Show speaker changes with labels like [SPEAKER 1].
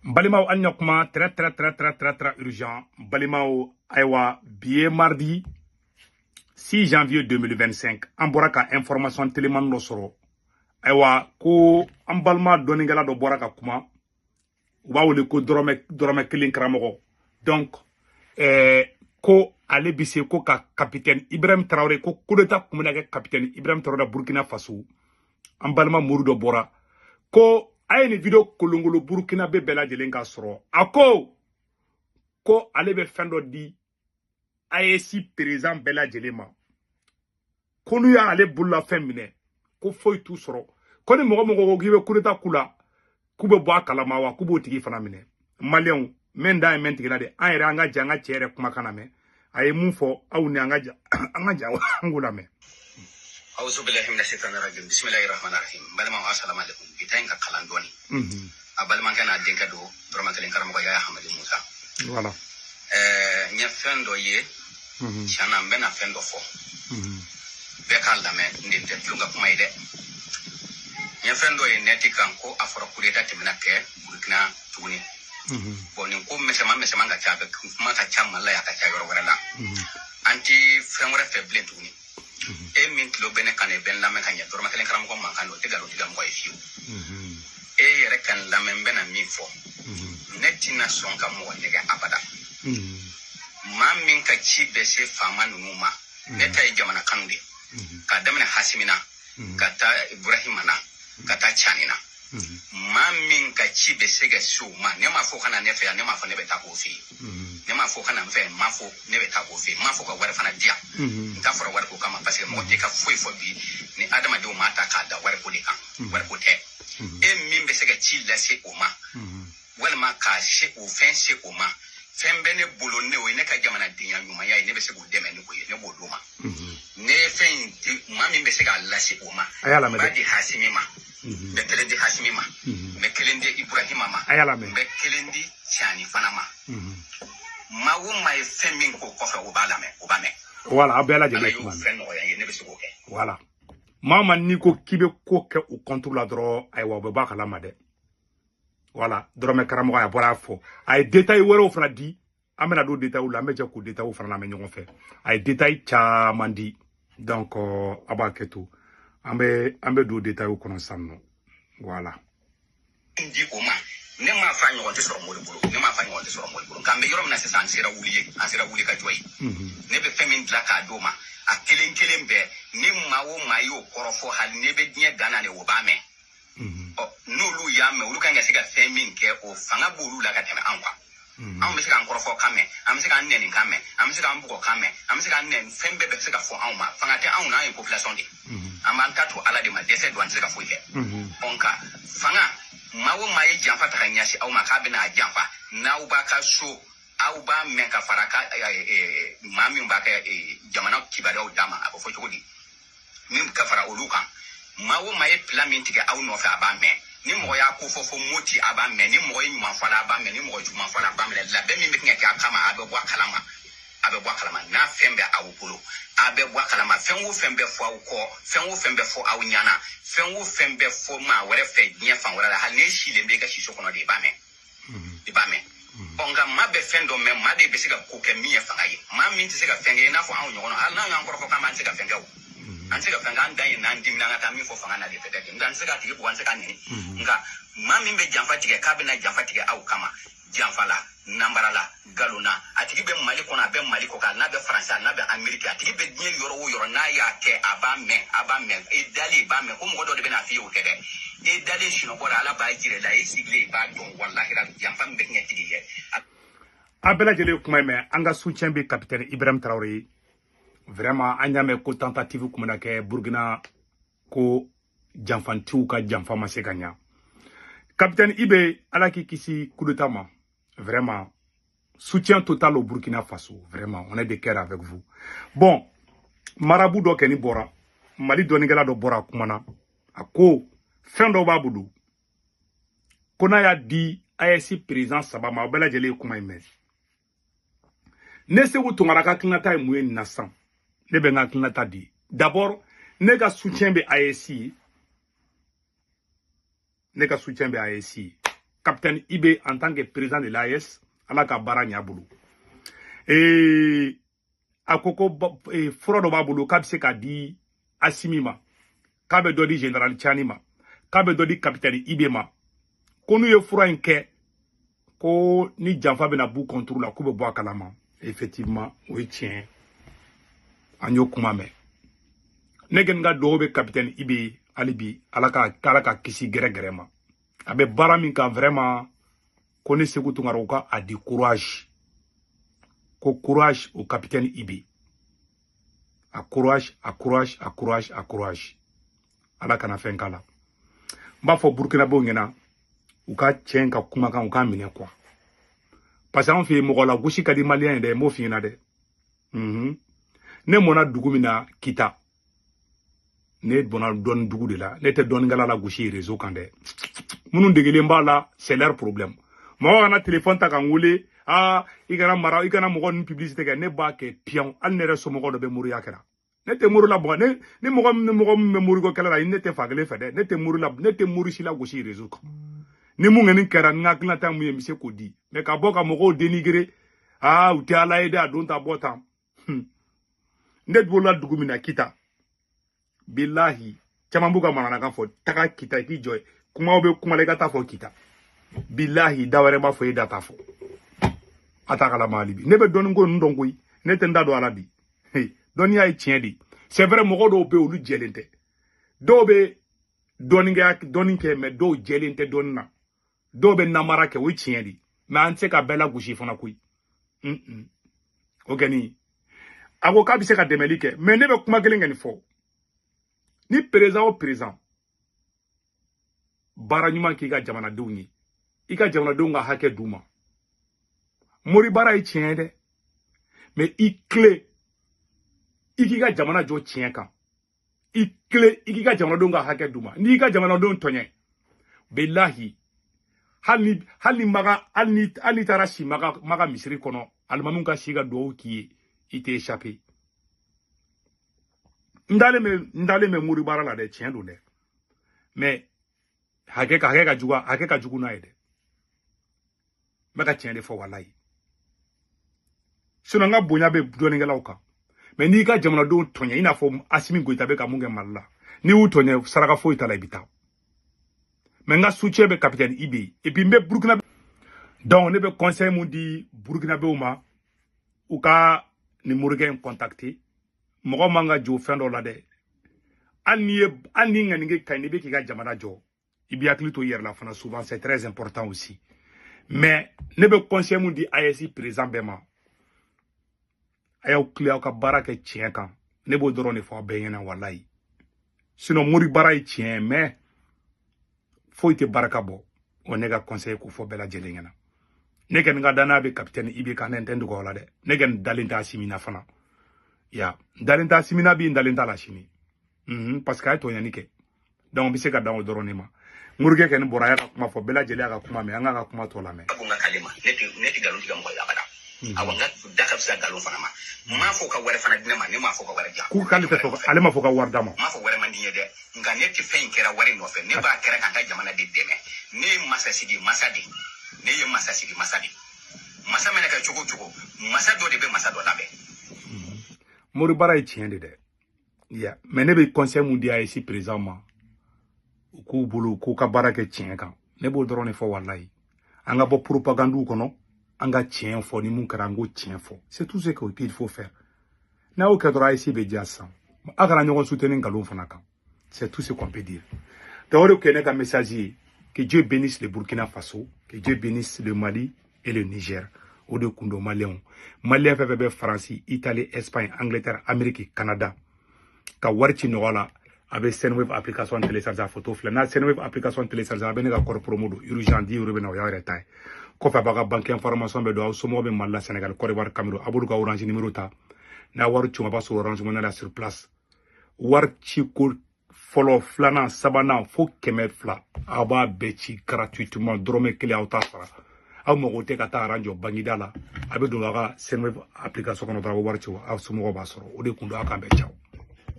[SPEAKER 1] Balimaw, an ɲa kuma très très très très très très urgent. Balimaw, ayiwa, bi ye mardi 6 janvier 2025. An bɔra ka information telimani dɔ sɔrɔ. Ayiwa, ko an balima dɔnnikɛla dɔ bɔra ka kuma, u b'a wele ko dɔrɔmɛ dɔrɔmɛ kelen karamɔgɔ. Donc ko ale bi se ko ka capitaine Ibrahim Traoré, ko coup d'état kun bɛna kɛ capitaine Ibrahim Traoré Burkina Faso. An balima muru dɔ bɔra ko a ye nin vidéo kolongolo Burkina bɛɛ lajɛlen ka sɔrɔ. A ko ko ale bɛ fɛn dɔ di AES président bɛɛ lajɛlen ma, ko n'u y'ale bololafɛn minɛ, ko foyi t'u sɔrɔ, ko ni mɔgɔ mɔgɔ ko k'i bɛ coup d'état k'u la, k'u bɛ bɔ a kalama wa k'u b'o tigi fana minɛ. Maliyɛnw, mɛn da ye mɛn tigila de. An yɛrɛ, an ka jɛ an ka cɛ yɛrɛ kumakan lamɛn, a ye mun fɔ. Aw ni an ka jɛ, an ka jɛ an k'o lamɛn.
[SPEAKER 2] Auzu billahi minash shaitani rajim. Bismillahir rahmanir rahim. Balimaw, assalamu alaikum. Bi ta in ka kalan dɔɔni. A balimakɛ n'a denkɛ don, dɔrɔmɛ kelen karamɔgɔ Yaya Hamadi Musa.
[SPEAKER 1] Voilà.
[SPEAKER 2] N ye fɛn dɔ ye. Tiɲɛ na, n bɛna fɛn dɔ fɔ. Bɛɛ k'a lamɛn, n de tɛ tulon ka kuma ye dɛ. N ye fɛn dɔ ye nɛti kan ko a fɔra coup d'état tɛmɛna kɛ Burkina tuguni. Bon, nin ko misɛnman misɛnman ka ca, a bɛ kuma ka ca Mali la yan, a ka ca yɔrɔ wɛrɛ la. An ti fɛn wɛrɛ fɛ bilen tuguni. E min tulo bɛ ne kan na, i bɛ n lamɛn ka ɲɛ. Dɔrɔmɛ kelen karamɔgɔ mankan don, o tɛ nkalon tigɛ mɔgɔ ye fiyewu. E yɛrɛ ka n lamɛn, n bɛna min fɔ. Ne tɛna sɔn ka mɔgɔ nɛgɛ abada. Maa min ka ci bɛ se faama ninnu ma, ne ta ye jamana kanu de ye. K'a daminɛ Hasimi na, ka taa Ibrahima na, ka taa Cani na. Maa min ka ci bɛ se ka se o ma, ne m'a fɔ ka na ne fɛ yan, ne m'a fɔ ne bɛ taa o fɛ yen. Ne m'a fɔ ka na n fɛ, n m'a fɔ ne bɛ taa o fɛ yen, n m'a fɔ ka wari fana di yan. N t'a fɔra wariko kama, parce que mɔgɔ tɛ ka foyi fɔ bi ni adamadenw m'a ta k'a da wariko de kan. Wariko tɛ. E min bɛ se ka ci lase o ma, walima k'a se o fɛn se o ma, fɛn bɛ ne bolo, ne o ye ne ka jamanadenya ɲumanya ye, ne bɛ se k'o dɛmɛ ni o ye, ne b'o d'o ma. Ne ye fɛn in di maa min bɛ se k'a lase o ma,
[SPEAKER 1] A y'a lamɛn
[SPEAKER 2] n b'a
[SPEAKER 1] dɛ.
[SPEAKER 2] di Hasimi ma, n bɛ kelen di Hasimi ma, n bɛ kelen di Iburahima ma,
[SPEAKER 1] A y'a lamɛn.
[SPEAKER 2] n bɛ kelen di Cani fana ma. Maa o maa ye fɛn min k'o kɔfɛ, o b'a lamɛn, o b'a mɛn.
[SPEAKER 1] Voilà, aw bɛɛ
[SPEAKER 2] Ala
[SPEAKER 1] lajɛlen ye
[SPEAKER 2] y'o
[SPEAKER 1] kuma mɛn.
[SPEAKER 2] fɛn nɔgɔya n ye, ne bɛ se k'o kɛ.
[SPEAKER 1] Voilà, maa ma n'i ko k'i bɛ ko kɛ u contre la dɔrɔn, ayiwa, u bɛ bɔ a kalama dɛ. Voilà, dɔrɔmɛ karamɔgɔ a bɔra a fɔ, a ye détail wɛrɛw fana di. An bɛna don détail la, an bɛ jɛ k'o détail fana lamɛn ɲɔgɔn fɛ. A ye détail caman di, donc a b'a kɛ to, an bɛ don détail kɔnɔ sisan nɔ. Voilà.
[SPEAKER 2] Di o ma, ne m'a fɔ a ɲɔgɔn tɛ sɔrɔ mori bolo, ne m'a fɔ a ɲɔgɔn tɛ sɔrɔ mori bolo, nka an bɛ yɔrɔ min na sisan, an sera wuli ye, an sera wuli ka jɔ ye. Ne bɛ fɛn min dilan k'a d'o ma, a kelen kelen bɛɛ, ni maa o maa y'o kɔrɔfɔ, hali n'i bɛ diɲɛ dan na de, o b'a mɛn. Ɔ, n'olu y'a mɛn, olu kan ka se ka fɛn min kɛ, o fanga b'olu la ka tɛmɛ anw kan. Anw bɛ se k'an kɔrɔfɔ kan mɛn, an bɛ se k'an nɛni kan mɛn, an bɛ se k'an bugɔ kan mɛn, an bɛ se k'an nɛni, fɛn bɛɛ bɛ se ka fɔ anw ma. Fanga tɛ anw na, an ye population de ye. An b'an ta to Ala de ma, dɛsɛ don, an tɛ se ka foyi kɛ. Ɔ, nka fanga, maa o maa ye janfa ta ka ɲɛsin aw ma k'a bɛna a janfa, n'aw b'a ka so, aw b'a mɛn ka fara ka maa min b'a kɛ jamana kibaruyaw d'a ma, a bɛ fɔ cogo di, min ka fara olu kan, maa o maa ye plan min tigɛ aw nɔfɛ, a b'a mɛn. Ni mɔgɔ y'a ko fɔ fo Moti, a b'a mɛn. Ni mɔgɔ ye ɲuman fɔ a la, a b'a mɛn. Ni mɔgɔ juguman fɔ a la, a b'a mɛn. Labɛn min bɛ kɛ a kama, a bɛ bɔ a kalama, a bɛ bɔ a kalama. N'a fɛn bɛ aw bolo, a bɛ bɔ a kalama. Fɛn o fɛn bɛ fɔ aw kɔ, fɛn o fɛn bɛ fɔ aw ɲɛna, fɛn o fɛn bɛ fɔ maa wɛrɛ fɛ diɲɛ fan wɛrɛ la, hali n'e silen bɛ i ka siso kɔnɔ de, i b'a mɛn, i b'a mɛn. Ɔ, nka maa bɛ fɛn dɔ mɛn, maa de bɛ se ka ko kɛ min ye fanga ye. Maa min tɛ se ka fɛn kɛ, i n'a fɔ anw ɲɔgɔn na, hali n'anw y'an kɔrɔfɔ k'an b'an tɛ se ka fɛn kɛ o, an tɛ se ka fɛn kɛ, an dan ye n'an dimina, an ka taa min fɔ fanga na de peut-être, nka an tɛ se k'a tigi bugɔ, an tɛ se k'a nɛni. Nka maa min bɛ janfa tigɛ k'a bɛna janfa tigɛ aw kama, janfa la, nanbara la, nkalon na, a tigi bɛ Mali kɔnɔ, a bɛ Mali kɔ kan, n'a bɛ Faransi, n'a bɛ Ameriki, a tigi bɛ diɲɛ yɔrɔ o yɔrɔ, n'a y'a kɛ, a b'a mɛn, a b'a mɛn. E dalen, i b'a mɛn ko mɔgɔ dɔ de bɛna f'i ye, o tɛ dɛ. E dalen sunɔgɔ la, Ala b'a jira i la, e sigilen, i b'a dɔn, walahi, janfa min bɛ kɛ tigi ye.
[SPEAKER 1] A bɛɛ lajɛlen kuma in mɛn, an ka soutien bɛ capitaine Ibrahim Traoré ye. Vraiment, an y'a mɛn ko tentative kun bɛna kɛ Burkina, ko janfantiw ka janfa ma se ka ɲa. Capitaine Ibe, Ala k'i kisi coup d'état ma. Vraiment, soutien total au Burkina Faso. Vraiment, on est de cœur avec vous. Bon, marabout dɔ kɛni bɔra, Mali dɔnnikɛla dɔ bɔra a kumana, a ko fɛn dɔ b'a bolo ko n'a y'a di AES président saba ma. Aw bɛɛ lajɛlen ye kuma in mɛn. Ne Segu Tunkara ka hakilinata ye mun ye nin na sisan? Ne bɛ n ka hakilinata di. D'abord, ne ka soutien bɛ AES ye, ne ka soutien bɛ AES ye. Capitaine IB en tant que président de l'AES, ala ka baara ɲ'a bolo. A ko ko fura dɔ b'a bolo k'a bɛ se k'a di Assimi ma, k'a bɛ dɔ di général Tiani ma, k'a bɛ dɔ di capitaine IB ma, ko n'u ye fura in kɛ, ko ni janfa bɛna b'u contre la, k'u bɛ bɔ a kalama. Effectivement, o ye tiɲɛ ye, an y'o kuma mɛn. Ne kɔni ka dugawu bɛ capitaine IB ye hali bi, ala ka kisi gɛrɛgɛrɛ ma. A bɛ baara min kan vraiment, ko ne Sekou Tounkara, u ka a di courage, ko courage au capitaine IB, a courage, a courage, a courage, a courage. Ala kana fɛn k'a la. N b'a fɔ Burukinabew ɲɛna, u ka cɛ in ka kumakan, u k'a minɛ quoi, parce que an fɛ yen, mɔgɔ la gosi ka di maliyɛn ye dɛ. N b'o f'i ɲɛna dɛ. Ne mɔnna dugu min na, Kita, ne bɔnna dɔɔni dugu de la. Ne tɛ dɔɔninkɛla la gosi réseau kan dɛ. Minnu degelen b'a la, c'est leur problème. Mɔgɔ kana téléphone ta ka n wele, aa, i kana mara, i kana mɔgɔ ninnu publicité kɛ. Ne b'a kɛ piyan. Hali ne yɛrɛ somɔgɔ dɔ bɛ moriya kɛra. Ne tɛ mori la bɔ ne ni mɔgɔ min, mɔgɔ min bɛ moriko kɛlɛ la, ne tɛ fa kelen fɛ dɛ. Ne tɛ mori la, ne tɛ mori si la gosi réseau kan. Ni mun kɔni kɛra, ni n ka hakilinata mun ye, n bɛ se k'o di. Mais ka bɔ ka mɔgɔw dénigrer, aa, u tɛ ala ye dɛ, a don ta bɔ tan. Ne bolola dugu min na, Kita, bilahi, caman b'u ka manamanakan fɔ. Taga Kita, i k'i jɔ ye, kumaw bɛ kuma la, i ka taa fɔ Kita, bilahi, da wɛrɛ b'a fɔ, e da t'a fɔ, a t'a kalama. Hali bi ne bɛ dɔɔnin ko ninnu dɔn koyi, ne tɛ n da don a la bi. Dɔnniya ye tiɲɛ de ye. C'est vrai, mɔgɔ dɔw bɛ yen, olu jɛlen tɛ. Dɔw bɛ dɔɔnin kɛ, dɔɔnin kɛ, mais dɔw jɛlen tɛ dɔɔnin na. Dɔw bɛ namara kɛ, o ye tiɲɛ de ye, mais an tɛ se ka bɛɛ lagosi fana koyi. O kɔni, a ko k'a bɛ se ka dɛmɛli kɛ, mais ne bɛ kuma kelen kɛ nin fɔ: ni président o président baara ɲuman k'i ka jamanadenw ye, i ka jamanadenw ka hakɛ d'u ma. Mori baara ye tiɲɛ ye dɛ, mais i tile i k'i ka jamana jɔ tiɲɛ kan, i tile i k'i ka jamanadenw ka hakɛ d'u ma. N'i y'i ka jamanadenw tɔɲɛ, bilahi, hali ni maga, hali ni taara si maga maga misiri kɔnɔ, alimamiw ka si ka duwawu k'i ye, i tɛ échapper. N dalen bɛ mori baara la dɛ, tiɲɛ don dɛ, mais hakɛ ka jugu, hakɛ ka jugu n'a ye dɛ. N bɛ ka tiɲɛ de fɔ, walayi. Sinon n ka bonya bɛ dɔnnikɛlaw kan, mais n'i ka jamanadenw tɔɲɛ, i n'a fɔ Assimi Goïta bɛ ka mun kɛ Mali la, n'i y'u tɔɲɛ, saraka foyi t'a la, i bɛ taa. Mais n ka soutien bɛ capitaine IB. Et puis n bɛ Burukina, donc ne bɛ conseil mun di Burukinabew ma, u ka nin morikɛ in contacter. Mɔgɔ man ka jɔ fɛn dɔ la dɛ. Hali n'i ye, hali ni ŋaniye ka ɲi, n'i bɛ k'i ka jamana jɔ, i b'i hakili to i yɛrɛ la fana souvent, c'est très important aussi. Mais ne bɛ conseil mun di AES président bɛɛ ma, a y'aw tile aw ka baara kɛ tiɲɛ kan. Ne b'o dɔrɔn de fɔ aw bɛɛ ɲɛna, walayi. Sinon mori baara ye tiɲɛ ye, mais foyi tɛ barika bɔ. O ne ka conseil k'o fɔ bɛɛ lajɛlen ɲɛna. Ne kɔni ka danaya bɛ capitaine IB kan, ne tɛ n dogo aw la dɛ. Ne kɔni dalen tɛ Assimi na fana ya, n dalen tɛ Assimi na bi, n dalen t'a la sini, parce que a ye tɔɲɔni kɛ. Donc n bɛ se ka dan o dɔrɔn de ma. Morikɛ kɔni bɔra, a y'a ka kuma fɔ, bɛɛ lajɛlen y'a ka kuma mɛn. An k'a ka kuma tɔ lamɛn.
[SPEAKER 2] Ka bon n ka kale ma, ne tɛ nkalon tigɛ mɔgɔ ye abada. Awa, n ka da ka fisa nkalon fana ma. N m'a fɔ ka wari fana di ne ma, ne m'a fɔ ka wari di yan.
[SPEAKER 1] K'u k'ale tɛ fɛ, ale ma fɔ ka wari d'a ma.
[SPEAKER 2] N m'a fɔ wari man di n ye dɛ, nka ne tɛ fɛn in kɛra wari nɔfɛ, ne b'a kɛra ka n ka jamana de dɛmɛ. Ne ye masasigi masa de ye, ne ye masasigi masa de ye. Masa mana kɛ cogo o cogo, masa dɔ de bɛ masa dɔ labɛn.
[SPEAKER 1] Mori baara ye tiɲɛ de dɛ ya, mais ne bɛ conseil mun di AES président ma, u k'u bolo, u k'u ka baara kɛ tiɲɛ kan. Ne b'o dɔrɔn de fɔ, walayi. An ka bɔ propagande kɔnɔ, an ka tiɲɛ fɔ. Ni mun kɛra, an k'o tiɲɛ fɔ, c'est tout ce qu'il faut faire. N'a y'o kɛ dɔrɔn, AES bɛ diya sisan. A kana ɲɔgɔn soutenir nkalon fana kan, c'est tout ce qu'on peut dire. Donc o de kɛ ne ka message ye: que Dieu bénisse le Burkina Faso, que Dieu bénisse le Mali et le Niger. O de kun don. Maliyɛnw, maliyɛn fɛn fɛn bɛ Faransi, Italie, Espagne, Angleterre, Amérique, Canada, ka wari ci nɔgɔ la, a bɛ Sendwave application télécharger. A photo filɛ n'a Sendwave application télécharger, a bɛ ne ka code promo don urgent 10 euros bɛ na, o y'aw yɛrɛ ta ye. Kɔfɛ, a b'a ka banque information bɛ don. Aw somɔgɔw bɛ Mali la, Sénégal, Côte d'Ivoire, Cameroun, a b'olu ka Orange numéro ta. N'a wari ci, a b'a sɔrɔ Orange Money la sur place. Wari ci ko fɔlɔ, filanan, sabanan, fo 200, aw b'a bɛɛ ci gratuitement, dɔrɔmɛ kelen aw t'a sara. Aw mago tɛ ka taa rang jɔ bangida la. A bɛ don aw ka Sendwave application kɔnɔ dɔrɔn, a bɛ wari ci, aw somɔgɔw b'a sɔrɔ. O de kun don. Aw k'an bɛn, ciao.